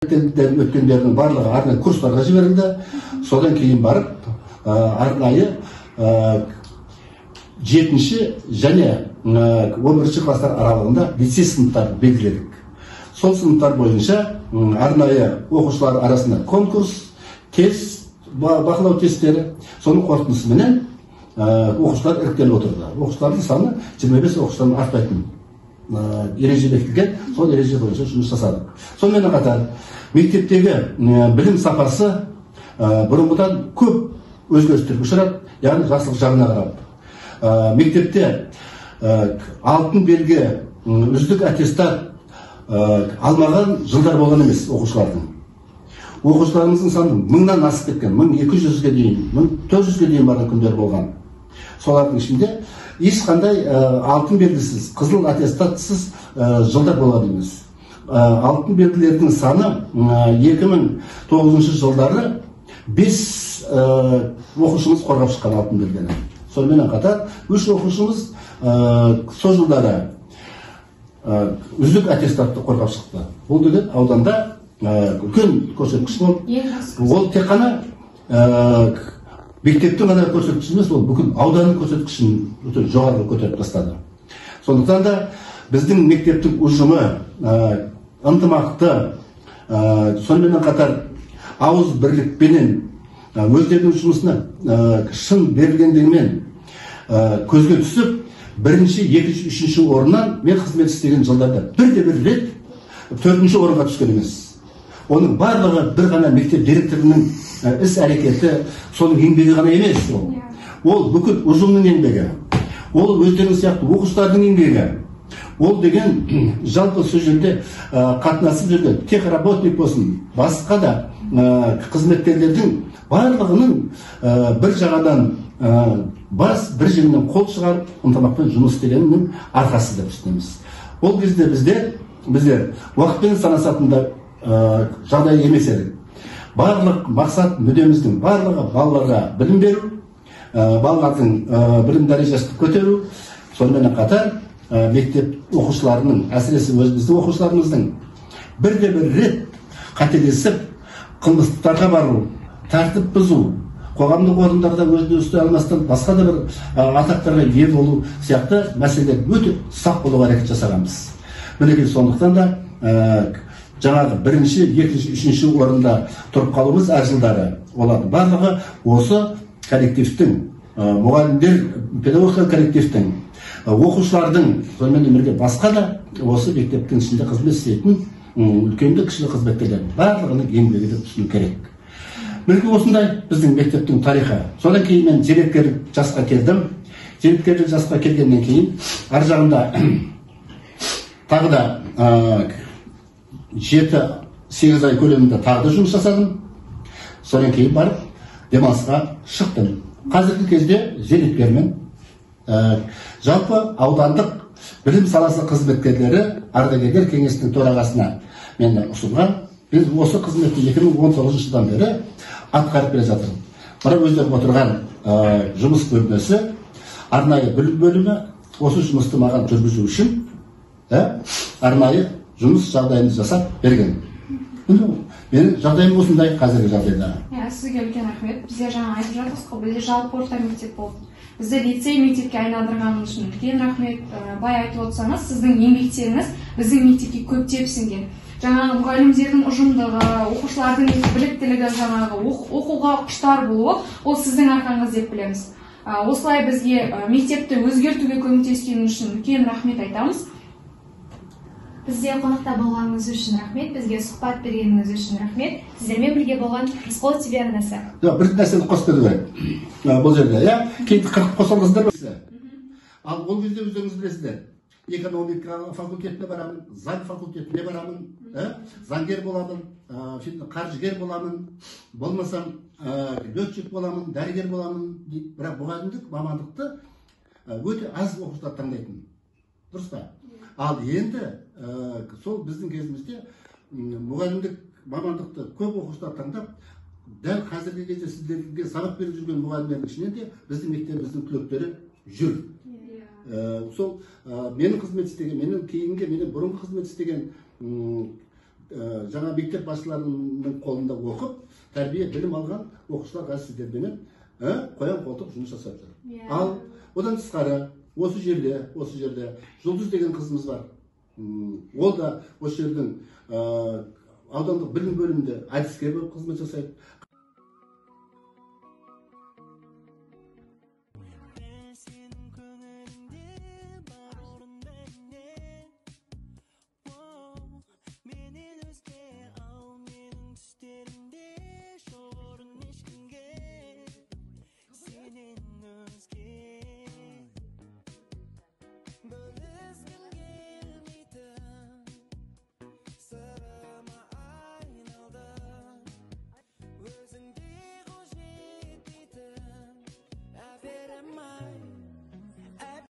Өткендердің барлығы арнайы курстарға жіберілді. Содан кейін барып арнайы 7-ші және 11-ші класстар аралығында лицей сыныптарын белгіледік. Сол сыныптар бойынша арнайы оқушылар арасында конкурс, тест, бақылау тесттері, соның қорытындысыменен оқушылар іріктеліп отырды. Оқушылардың саны 25 оқушыдан артпайтын ереже бекітілген, сол ереже бойынша жұмыс жасадық. Сонымен қатар мектептегі білім сапасы бұрынғыдан көп өзгерістерге ұшырады, яғни жақсылық жағына қарап. Мектепте алтын белгі, үздік аттестат алмаған жылдар болған емес оқушылардың. Оқушыларымыздың саны 1000-нан асып кеткен, 1200-ге дейін, 1400-ге дейін барған күндер болған. Солардың ішінде ешқандай алтын белгісіз, қызыл аттестатсыз жылдар болған емес. Алтын белгілердің саны 2009 жылдары 5 оқушымыз қорғап шыққан алтын белгіні. Сонымен қатар 3 оқушымыз сол жылдары үздік аттестатты қорғап шықты. Бұл деген ауданда үлкен көрсеткіш болды. Ол тек қана мектептің ғана көрсеткіші емес, ол бүкіл ауданның көрсеткішін өте жоғары көтеріп тастады. Сондықтан да біздің мектептің ұжымы ынтымақты, сонымен қатар ауыз бірлікпенен, өздерінің жұмысына шын берілгендігімен көзге түсіп, бірінші, екінші, үшінші орыннан мен қызмет істеген жылдарда бірде-бір рет төртінші орынға түскен емес. Оның барлығы бір ғана мектеп директорының іс әрекеті, соның еңбегі ғана емес ол. Ол бүкіл ұжымның еңбегі. Ол өздерің сияқты оқушылардың еңбегі. Ол деген жалпы сол жерде қатынасып жүрген техработник болсын, басқа да қызметкерлердің барлығының бір жағадан бас, бір жеңнен қол шығарып, ынтымақпен жұмыс істегенінің арқасы деп түсінеміз. Ол кезде біздер уақытпен санасатын да жағдай емес едік. Барлық мақсат мүддеміздің барлығы балаларға білім беру, балалардың білім дәрежесін көтеру, сонымен қатар мектеп оқушыларының, әсіресе өзіміздің оқушыларымыздың бірде-бір рет қателесіп қылмыстарға бару, тәртіп бұзу, қоғамдық орындарда өзін ұстай алмастан басқа да бір атақтарға ие болу сияқты мәселелер өте сақ болуға әрекет жасағанбыз. Мінекей, сондықтан да жаңағы бірінші, екінші, үшінші орында тұрып қалуымыз әр жылдары. Олардың барлығы осы коллективтің, мұғалімдер, педагогикалық коллективтің, оқушылардың, сонымен бірге басқа да осы мектептің ішінде қызмет істейтін үлкенді кішілі қызметкерлердің барлығының еңбегі деп түсіну керек. Мінекей, осындай біздің мектептің тарихы. Содан кейін мен зейнеткерлік жасқа келдім. Зейнеткерлік жасқа келгеннен кейін ар жағында тағы да 7-8 ай көлемінде тағы да жұмыс жасадым. Содан кейін барып демалысқа шықтым. Қазіргі кезде зейнеткермін. Жалпы аудандық білім саласы қызметкерлері ардагерлер кеңесінің төрағасына мені ұсынған. Біз осы қызметті 2019 жылдан бері атқарып келе жатырмыз. Бірақ өздерім отырған жұмыс бөлмесі, арнайы білім бөлімі осы жұмысты маған жүргізу үшін арнайы жұмыс жағдайын жасап берген. Менің жағдайым осындай қазіргі жағдайда. Сізге үлкен рахмет. Бізде жаңа айтып жатырсыз ғой, бізде жалпы орта мектеп болды. Бізді лицей мектепке айналдырғаныңыз үшін үлкен рахмет. Былай айтып отырсаңыз, сіздің еңбектеріңіз біздің мектепке көптеп сіңген. Жаңағы мұғалімдердің ұжымдығы, оқушылардың біліктілігі, жаңағы оқуға құштар болуы, ол сіздің арқаңыз деп білеміз. Осылай бізге мектепті өзгертуге көмектескеніңіз үшін үлкен рахмет айтамыз. Бізде қонақта болғаныңыз үшін рахмет, бізге сұхбат бергеніңіз үшін рахмет. Сіздермен бірге болған Рысқұл ТВ арнасы. Бір нәрсені қосып кету керек. Бұл жерде, иә, кейін қырқып қосылдыңыздар ма? Ал ол кезде өздеріңіз білесіздер, экономика факультетіне барамын, заң факультетіне барамын, заңгер боламын, қаржыгер боламын, болмасам летчик боламын, дәрігер боламын дейді. Бірақ мұғалімдік мамандықты өте аз оқушылар таңдайтын. Дұрыс па? Ал енді сол біздің кезімізде мұғалімдік мамандықты көп оқушылар таңдап, дәл қазіргі кезде сіздерге сабақ беріп жүрген мұғалімдердің ішінен де біздің мектебіміздің түлектері жүр. Сол менің қызмет істеген, менің кейінгі, менен бұрынғы қызмет істеген Жаңа мектеп басшыларының қолында оқып, тәрбие, білім алған оқушылар қазір сіздерменен қоян қолтық жұмыс жасап жүр. Ал одан тысқары осы жерде Жұлдыз деген қызымыз бар. Ол да осы жердің аудандық білім бөлімінде әдіскер болып қызмет жасайды.